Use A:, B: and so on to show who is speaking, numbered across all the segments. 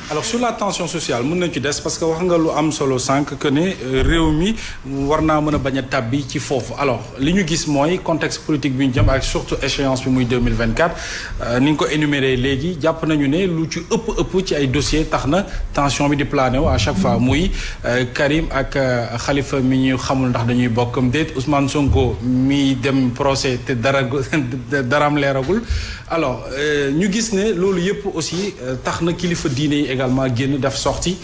A: alors sur la tension sociale mën nañ ci des parce que wax nga lu am solo sànq que ne réew mi war naa mën a bañ a tàbbi ci foofu alors li ñu gis mooy contexte politique bi ñu jëm ak surtout échéance bi muy 2024 ni nga ko énuméré léegi jàpp nañu ne lu ci ëpp ci ay dossiers tax na tension bi di plané wu à chaque fois muy Karim ak Khalifa mi ñu xamul ndax dañuy bokkam déet Ousmane Sonko mi dem procès te daraam leeragul alors ñu gis ne loolu yëpp aussi tax na kilifa diine yi également génn def sortie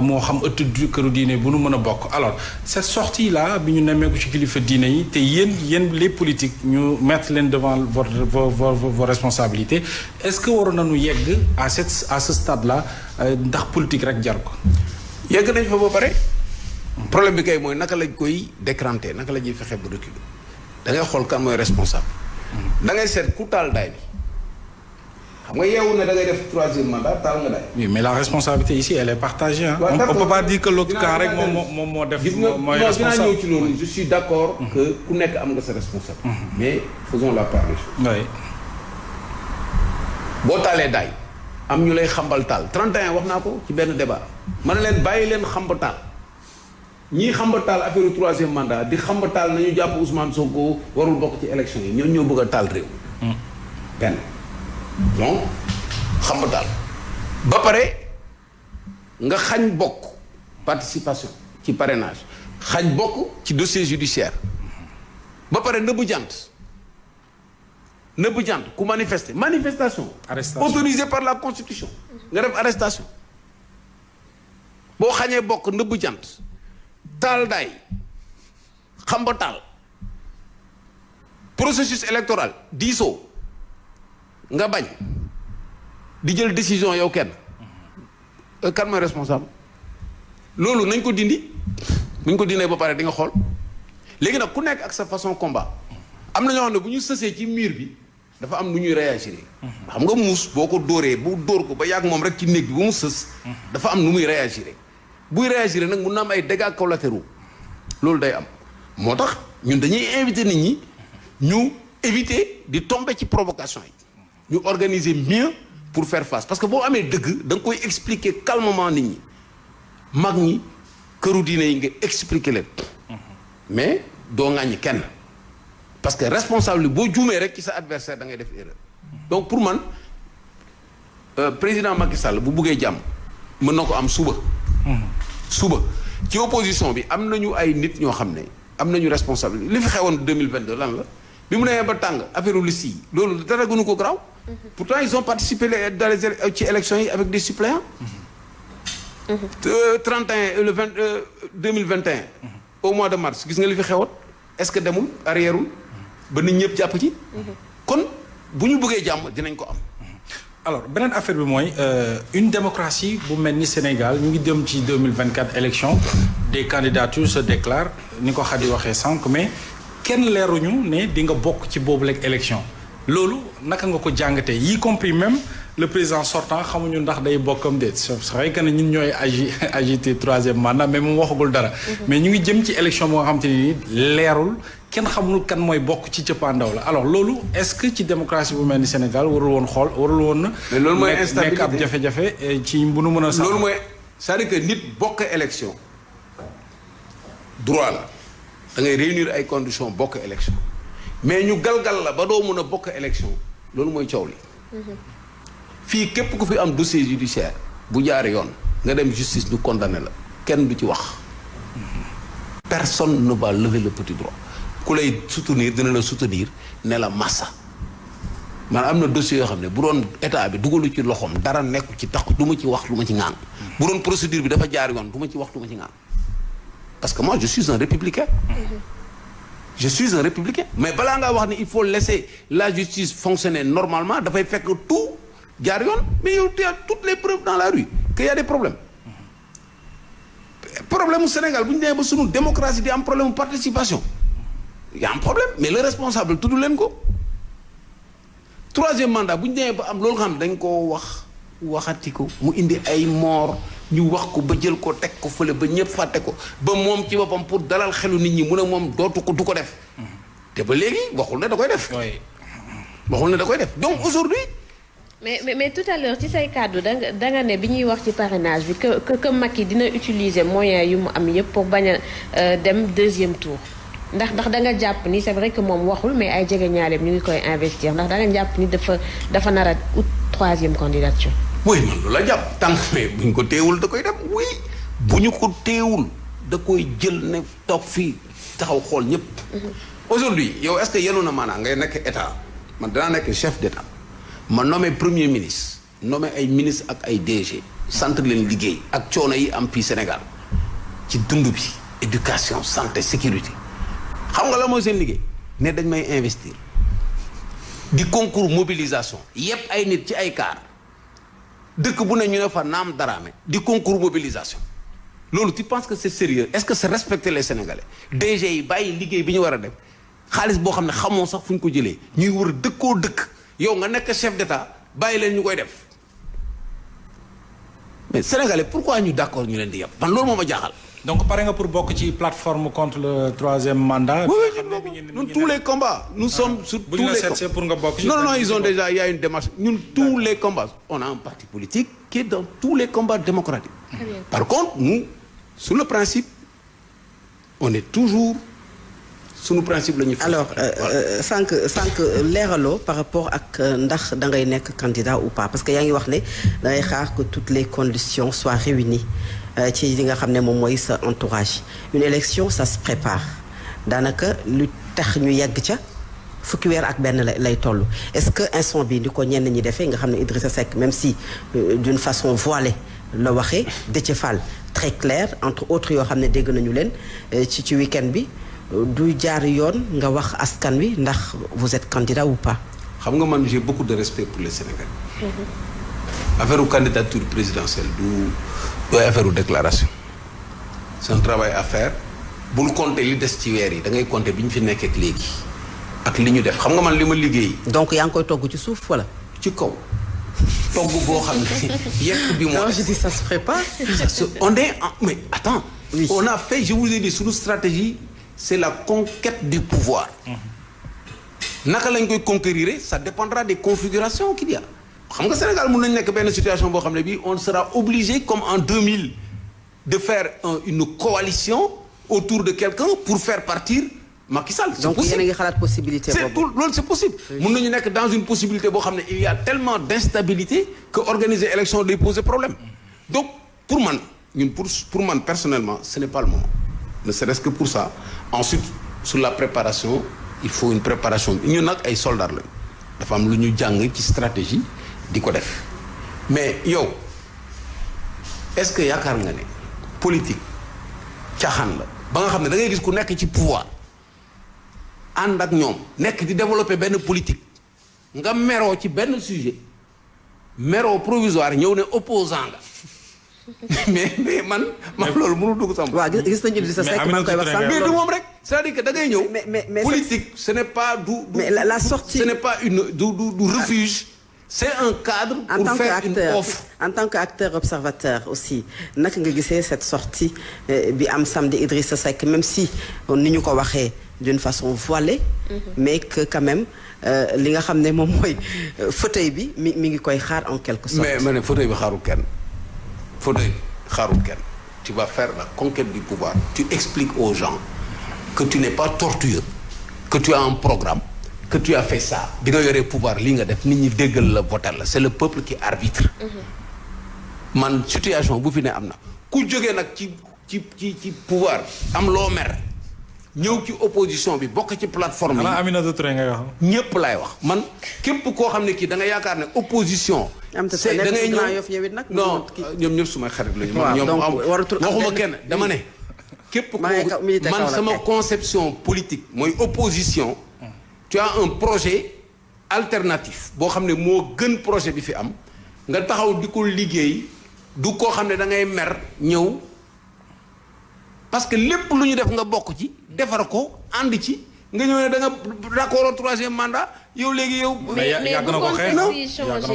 A: moo xam ëtt këru diine bu nu mën a bokk alors cette sortie là bi ñu nemmeeku ci kilifa diine yi te yéen les politiques ñu mettre leen devant vos responsabilités est-ce que waroon nañu yegg à ce stade là ndax politique rek jar ko.
B: yegg nañ fa ba pare. problème bi kay mooy naka lañ koy décranter naka la ñuy fexe ba reculer da ngay xool kan mooy responsable. da ngay seet ku taal daay bi. xam nga yeewu ne da ngay def troisième mandat taal nga daay.
A: oui mais la responsabilité ici elle est partagée hein. On peut pas dire que l'autre cas rek moom moo def. mooy responsable
B: dinaa ñëw ci loolu je suis d'accord que ku nekk am nga sa responsable. mais faisons la part des choses.
A: oui.
B: boo taalee daay am ñu lay xambal taal 31 wax naa ko ci benn débat ma ne leen bàyyi leen xamba taal ñii xamba taal affaire troisième mandat di xamba taal nañu jàpp Ousmane Sonko warul bokk ci élection yi ñoo ñoo bëgg a taal réew. benn. donc xam nga daal ba pare nga xañ bokk participation ci parrainage xañ bokk ci dossier judiciaire ba pare nëbb jant ku manifestation autorisée par la constitution nga def arrestation boo xañee bokk nëbb jant taal daay xam ba taal processus électoral diisoo nga bañ di jël décision yow kenn kan mooy responsable loolu nañ ko dindi buñ ko dindee ba pare di nga xool léegi nag ku nekk ak sa façon combat am na ñoo xam ne bu ñu sësee ci mur bi dafa am nu ñuy réagir xam nga muus boo ko dóoree bu dóor ko ba yàgg moom rek ci néeg bi bu mu sës dafa am nu muy réagir buy réagir nag mun na am ay dégâts collatéraux loolu day am moo tax ñun dañuy inviter nit ñi ñu éviter di tomber ci provocation yi ñu organiser mieux pour faire face parce que boo amee dëgg da nga koy expliquer calmement nit ñi mag ñi këru diine yi nga expliquer leen mais doo ŋàññi kenn parce que responsable boo juumee rek ci sa adversaire da ngay def erreur donc pour man président Macky Sall bu buggee jàmm mën na ko am suba ci opposition bi am nañu ay nit ñoo xam ne am nañu responsable li fi xewoon 2022 lan la bi mu nee ba tàng affaire liste yi loolu dara gënu ko garaaw. pourtant ils ont participé dans les ci élections yi avec des suppléants. 31 le 2021. au mois de mars gis nga li fi xewoon est-ce que demul arrièreul ba nit ñëpp jàpp ci. kon bu ñu bëggee jàmm dinañ ko am.
A: alors beneen affaire bi mooy une démocratie bu mel ni Sénégal ñu ngi dem ci 2024 élection des candidatures se déclarent ni ko Khady waxee sànq mais. kenn leeruñu ne di nga bokk ci boobu lekk élection loolu naka nga ko jàngatee y compris même le président sortant xamuñu ndax day bokkam déet c'est vrai que ne ñun ñooy agité troisième mandat mais moom waxagul dara. mais ñu ngi jëm ci élection boo nga xam te ni leerul kenn xamul kan mooy bokk ci cëppaandaw la alors loolu est-ce que ci démocratie bu mel ni Sénégal warul woon na.
B: mais loolu mooy instabilité
A: nekk ab jafe-jafe ci bu nu mën a. sax
B: loolu mooy c'est-à-dire que nit bokk élection droit la. da ngay réunir ay conditions bokk élection mais ñu galgal la ba doo mën a bokk élection loolu mooy coow li fii képp ku fi am dossier judiciaire bu jaare yoon nga dem justice ñu condamné la kenn du ci wax personne ne va lever le petit droit ku lay soutenir dina la soutenir ne la massa man am na dossier yoo xam ne bu doon état bi dugalu ci loxoom dara nekku ci tax du ma ci wax lu ma ci ŋaan bu doon procédure bi dafa jaar yoon du ma ci wax lu ma ci ŋaan parce que moi je suis un républicain. Je suis un républicain. Mais balaa ngaa wax ni il faut laisser la justice fonctionner normalement dafay fekk tout jaar yoon mais yow tu as toutes les preuves dans la rue qu'il y a des problèmes. problème mu Sénégal bu ñu demee ba sunu démocratie di am problème mu participation y a un problème mais le responsable tudd leen ko. troisième mandat bu ñu demee ba am loolu xam ne dañ koo waxati ko mu indi ay moor. ñu wax ko ba jël ko teg ko fële ba ñëpp fàtte ko ba moom ci boppam pour dalal xelu nit ñi mu ne moom du ko def te ba léegi waxul ne da koy def. waxul ne da koy def donc aujourd'hui
C: mais tout à l'heure ci say kàddu da nga ne bi ñuy wax ci parrainage bi que Macky dina utiliser moyens yu mu am yëpp pour bañ a dem deuxième tour ndax da nga jàpp ni c'est vrai que moom waxul mais ay jege ñaaleem ñu ngi koy investir ndax da nga jàpp ni dafa nar a ut troisième candidature.
B: oui man loolu la jàpp tant que bu ñu ko teewul da koy dem oui bu ñu ko teewul da koy jël ne toog fii taxaw xool ñëpp. aujourd'hui yow est-ce que yenu na maanaam ngay nekk état man danaa nekk chef d'état ma nommé premier ministre nommé ay ministre ak ay DG sant leen liggéey ak coono yi am fii Sénégal ci dund bi éducation santé sécurité xam nga la mooy seen liggéey ne dañ may investir di concours mobilisation yépp ay nit ci ay car dëkk bu ne ñu ne fa naam daraame di concours mobilisation loolu tu penses que c'est sérieux est-ce que c'est respecter les Sénégalais DG yi bàyyi liggéey bi ñu war a def xaalis boo xam ne xamoo sax fu ñu ko jëlee ñuy war a dëkkoo dëkk yow nga nekk chef d'état bàyyi leen ñu koy def mais Sénégalais pourquoi ñu d'accord ñu leen di yab man loolu moo ma jaaxal.
A: donc pare nga pour bokk ci plateforme contre le troisième mandat.
B: oui ñun tous les combats. nous sommes sur tous les combats
A: pour nga bokk ci.
B: non ils ont déjà il y a une démarche ñun tous les combats. on a un parti politique qui est dans tous les combats démocratiques. par contre nous sur le principe on est toujours. sunu principe la ñu.
D: alors sànq leeraloo par rapport ak ndax da ngay nekk candidat ou pas parce que yaa ngi wax ne da ngay xaar que toutes les conditions soient réunies ci li nga xam ne moom mooy sa entourage une élection ça se prépare daanaka lu tax ñu yegg ca fukki weer ak benn lay toll est-ce que instant bi ni ko ñenn ñi defee nga xam ne Idrissa Seck même si d'une façon voilée la waxee Déthié Fall très clair entre autres yoo xam ne dégg nañu leen ci week-end bi. du jaar yoon nga wax askan wi ndax vous êtes candidat ou pas.
B: xam nga man j'ai beaucoup de respect pour les Sénégalais. affaire candidature présidentielle du affaire déclaration. c'est un travail à faire bul compter li des ci weer yi da ngay compter bi ñu fi nekk ak léegi ak li ñu def xam nga man li ma liggéey.
D: donc yaa ngi koy togg ci suuf wala.
B: ci kaw togg boo xam ne yekk bi moo.
D: non je dis ça se prépare.
B: on est mais attends.
D: Oui.
B: on a fait je vous ai dit suñu stratégie. c'est la conquête du pouvoir. naka lañ koy conquérir ça dépendra des configurations qu'il y a. xam nga Sénégal mën nañ nekk benn situation boo xam ne bii on sera obligé comme en 2000 de faire une coalition autour de quelqu'un pour faire partir Macky Sall. c'est
D: donc
B: possible.
D: yéen a ngi xalaat possibilité boobu.
B: c'est tout loolu c'est possible. mën nañu nekk dans une possibilité boo xam ne il y a tellement d'instabilité que organiser élection day poser problème. donc pour man ñun pour man personnellement ce n'est pas le moment. ne serait-ce que pour ça ensuite sur la préparation il faut une préparation ñun nag ay soldats lañu dafa am lu ñu jàng ci stratégie di ko def mais yow est-ce que yaakaar nga ne politique caaxaan la ba nga xam ne da ngay gis ku nekk ci pouvoir ànd ak ñoom nekk di développer benn politique nga meroo ci benn sujet meroo provisoire ñëw ne opposant nga mais man loolu mënu dugg sama.
D: waaw gis nañu Idrissa Seck maa ngi koy wax sànq.
B: mais du moom rek c'est-à-dire que da ngay ñëw.
D: mais
B: politique ce n'est pas
D: mais la sortie
B: ce n'est pas du refuge. c'est un cadre pour faire une offre.
D: en tant qu'acteur observateur aussi naka nga gisee cette sortie bi am samedi Idrissa Seck même si ni ñu ko waxee d'une façon voilée. mais que quand même li nga xam ne moom mooy fauteuil bi mi ngi koy xaar en quelque sorte.
B: mais ma ne fauteuil bi xaarul kenn. fauteuil xaarul kenn. tu vas faire la conquête du pouvoir. tu expliques aux gens que tu n'es pas tortueux, que tu as un programme, que tu as fait ça. bi nga yoree pouvoir li nga def nit ñi déggal la voter la c'est le peuple qui arbitre. man situation bu fi ne am na ku jógee nag ci pouvoir am loo mer ñëw ci opposition bi bokk ci plateforme yi.
A: Aminata Touré ngay wax.
B: ñëpp laay wax man képp koo xam ne kii da nga yaakaar ne opposition.
D: c'est da ngay ñëw
B: non ñoom ñëpp sumay xarit lañu.
D: waaw
B: ñoom waxuma
D: benn
B: kenn dama ne. képp koo man sama conception politique mooy opposition. tu as un projet alternatif boo xam ne moo gën projet bi fi am nga taxaw di ko liggéey du koo xam ne da ngay mer ñëw parce que lépp lu ñu def nga bokk ci defar ko ànd ci nga ñëw ne da nga d'accord au troisième mandat yow léegi yow.
C: mais bu contexte changé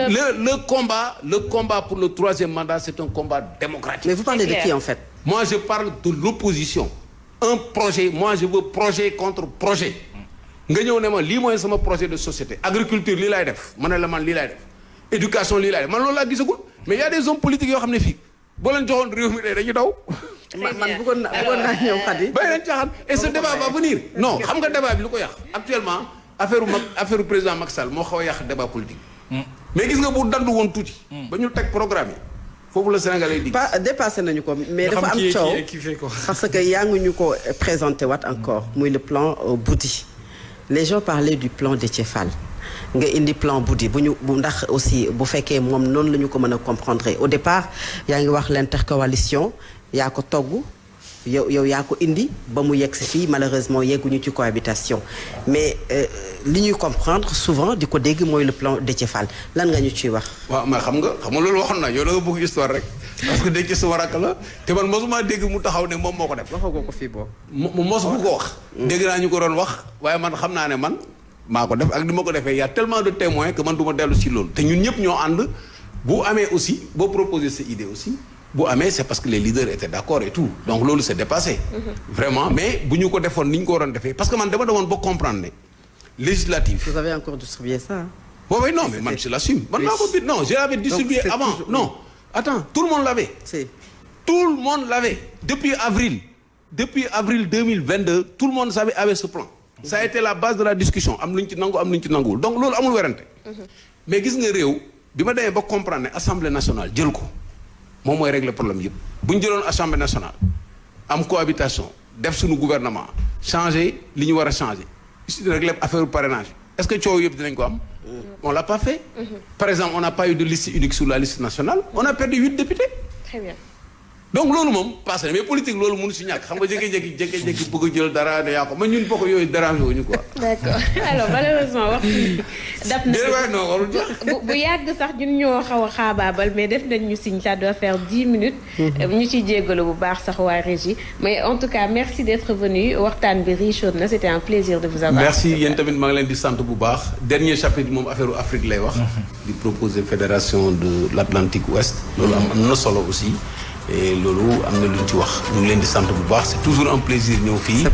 B: le combat pour le troisième mandat c'est un combat démocratique.
D: mais vous parlez de qui en fait?
B: moi je parle de l'opposition. un projet moi je veux projet contre projet. nga ñëw ne ma lii mooy sama projet de société agriculture lii laay def ma ne la man lii laay def éducation lii laa man loolu laa gisagul mais y a des hommes politiques yoo xam ne fii boo leen joxoon réew mi dañuy daw.
D: man bëggoon naa ñëw Khady.
B: bàyyi leen caaxaan et ce débat va venir. non xam nga débat bi lu ko yàq actuellement affaire président Macky Sall moo xaw a yàq débat politique. mais gis nga bu dandu woon tuuti. ba ñu teg programme yi. foofu la Sénégalais di.
D: dépassé nañu ko mais dafa am coow parce que yaa ngi ñu ko présenté waat encore muy le plan Boudy. les gens parlaient du plan Déthié Fall nga indi plan Boudy bu ndax aussi bu fekkee moom noonu la ñu ko mën a comprendre au départ yaa ngi wax l'intercoalition yaa ko togg yow yaa ko indi ba mu yegg si fii malheureusement yegguñu ci cohabitation mais li ñuy comprendre souvent di ko dégg mooy le plan Déthié Fall lan nga ñu ciy wax.
B: waaw mais xam nga loolu waxoon na yow da nga bëgg histoire rek parce que Déthié sama rakk la te man mosuma dégg mu taxaw ne moom moo ko def.
D: waxagoo ko fii boobu.
B: mosu ko wax. dégg naa ñu ko doon wax waaye man xam naa ne man maa ko def ak ni ma ko defee y a tellement de témoins que man du ma dellu si loolu te ñun ñëpp ñoo ànd bu amee aussi boo proposer sa idée aussi. bu amee c'est parce que les leaders étaient d'accord et tout donc loolu c'est dépassé. Vraiment mais bu ñu ko defoon ni ñu ko waroon defee parce que man dama demoon ba comprendre ne législative.
D: vous avez encore distribué ça.
B: oui non mais man je l'assume. man maa ko bind non je l'avais distribué avant non. attends tout le monde l'avait. tout le monde l'avait depuis avril 2022 tout le monde avait ce plan. ça a été la base de la discussion am lu ñu ci nangu am lu ñu ci nanguwul donc loolu amul werante. mais gis nga réew bi ma demee ba comprendre ne assemblée nationale jël ko. moom mooy régler problème yëpp bu ñu jëloon assemblée nationale am cohabitation def suñu gouvernement changer li ñu war a changer régler affaire parrainage est-ce que coow yëpp dinañ ko am. on l'a pas fait. par exemple on n'a pas eu de liste unique sur la liste nationale on a perdu 8 députés.
C: Très bien.
B: donc loolu moom passé na mais politique loolu mënu si ñàkk xam nga jékki-jékki bëgg a jël dara ne yaa ko mais ñun bokk yooyu déranger wuñu quoi.
C: d'accord alors malheureusement waxtu daf na
B: non warul
C: bu yàgg sax ñun ñoo xaw a xaabaabal mais def nañ ñu signe ça doit faire 10 minutes. ñu ciy jéggalu bu baax sax waa régie mais en tout cas merci d'être venu waxtaan bi riche na c'était un plaisir de vous avoir.
B: merci yéen tamit maa ngi leen di sant bu baax dernier chapitre moom affaire Afrique lay wax. di proposer fédération de l'Atlantique Ouest. loolu am na solo aussi. et loolu am na lu ñu ci wax ñu ngi leen di sant bu baax c'est toujours un plaisir ñëw fii.